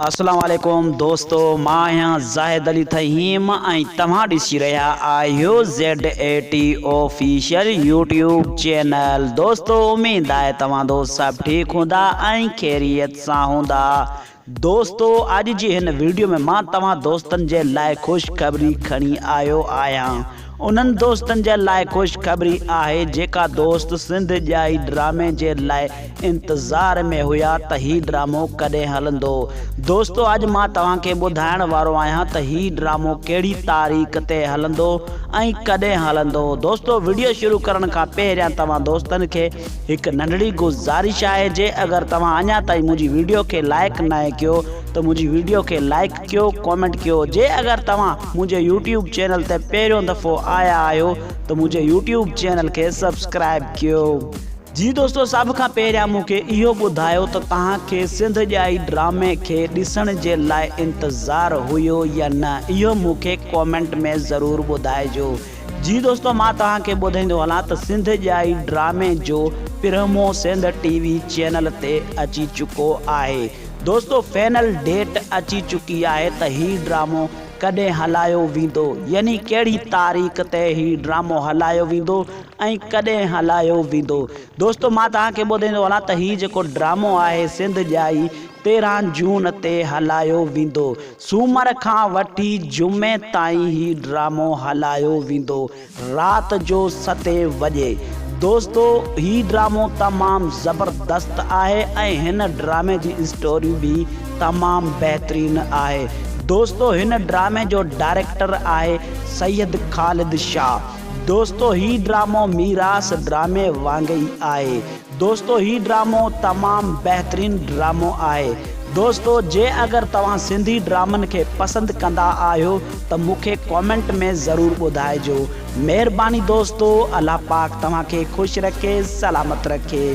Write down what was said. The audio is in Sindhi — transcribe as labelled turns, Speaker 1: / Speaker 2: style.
Speaker 1: اسلام عليڪم دوستو مان آهيان زاهد علي ٿهيم ۽ توهان ڏسي رهيا آهيو Z A T official YouTube channel دوستو اميد آهي توهان دوست سڀ ٺيڪ هوندا ۽ خيريت سان هوندا دوستو اڄ جي هن ويڊيو ۾ مان توهان دوستن جي لاء خوشخبري کڻي آيو آهيان انهن دوستن جي لاء خوشخبري آهي جيڪا دوست سنڌ ڄائي ڊرامي جي لاء انتظار ۾ هيا ته هي ڊرامو ڪڏهن هلندو. دوستو اڄ مان توهان کي ٻڌائڻ وارو آهيان ته هي ڊرامو ڪهڙي تاريخ تي هلندو ۽ ڪڏهن هلندو. دوستو وڊيو شروع ڪرڻ کان پهريان توهان دوستن کي هڪ ننڍڙي گذارش آهي جي اگر توهان اڃا تائين منهنجي وڊيو کي لائيڪ ناهي ڪيو ته منهنجي وڊيو کي لائيڪ ڪيو ڪامينٽ ڪيو جي اگر توهان منهنجي يوٽيوب چينل تي پهريون دفعو آيا آهيو ته منهنجي يوٽيوب چينل کي سبسڪرائب ڪيو. جي دوستو سڀ کان پهريان مون کي اهو ٻڌايو ته توهان کي سنڌ ڄائي ڊرامي کي ڏسڻ جي لاء انتظار هيو يا نه اهو مون کي ڪامينٽ ۾ ضرور ٻڌائجو جي دوستو مان توهان کي ٻڌائيندو هلان ته سنڌ ڄائي ڊرامي جو پرهمو سنڌ ٽي وي چينل تي اچي چڪو آهي دوستو فينل ڊيٽ اچي چڪي آهي ته هي ڊرامو ڪڏهن هلايو ويندو يعني ڪهڙي تاريخ تي هي ڊرامو هلايو ويندو ۽ ڪڏهن هلايو ويندو. دوستو مان توهان کي ٻڌائيندو هلان ته هي جيڪو ڊرامو آهي سنڌ ڄائي 13 جون تي هلايو ويندو. سومر کان وٺي جمعي تائين هي ڊرامو هلايو ويندو رات جو ستين وڄي. دوستو هي ڊرامو تمام زبردست آهي ۽ هن ڊرامي جي اسٽوري به تمام بهترين آهي. دوستو هن ڊرامي جو ڊائريڪٽر آهي سيد خالد شاهه. دوستو هي ڊرامو ميراث ڊرامي وانگي ئي آهي دوستو هي ڊرامو تمام بهترين ڊرامو آهي دوستو جي اگر توهان سنڌي ڊرامن کي پسند ڪندا آهيو ته مون کي ڪامينٽ ۾ ضرور ٻڌائجو مهرباني دوستو الله پاڪ توهان کي خوش رکي سلامت رکي.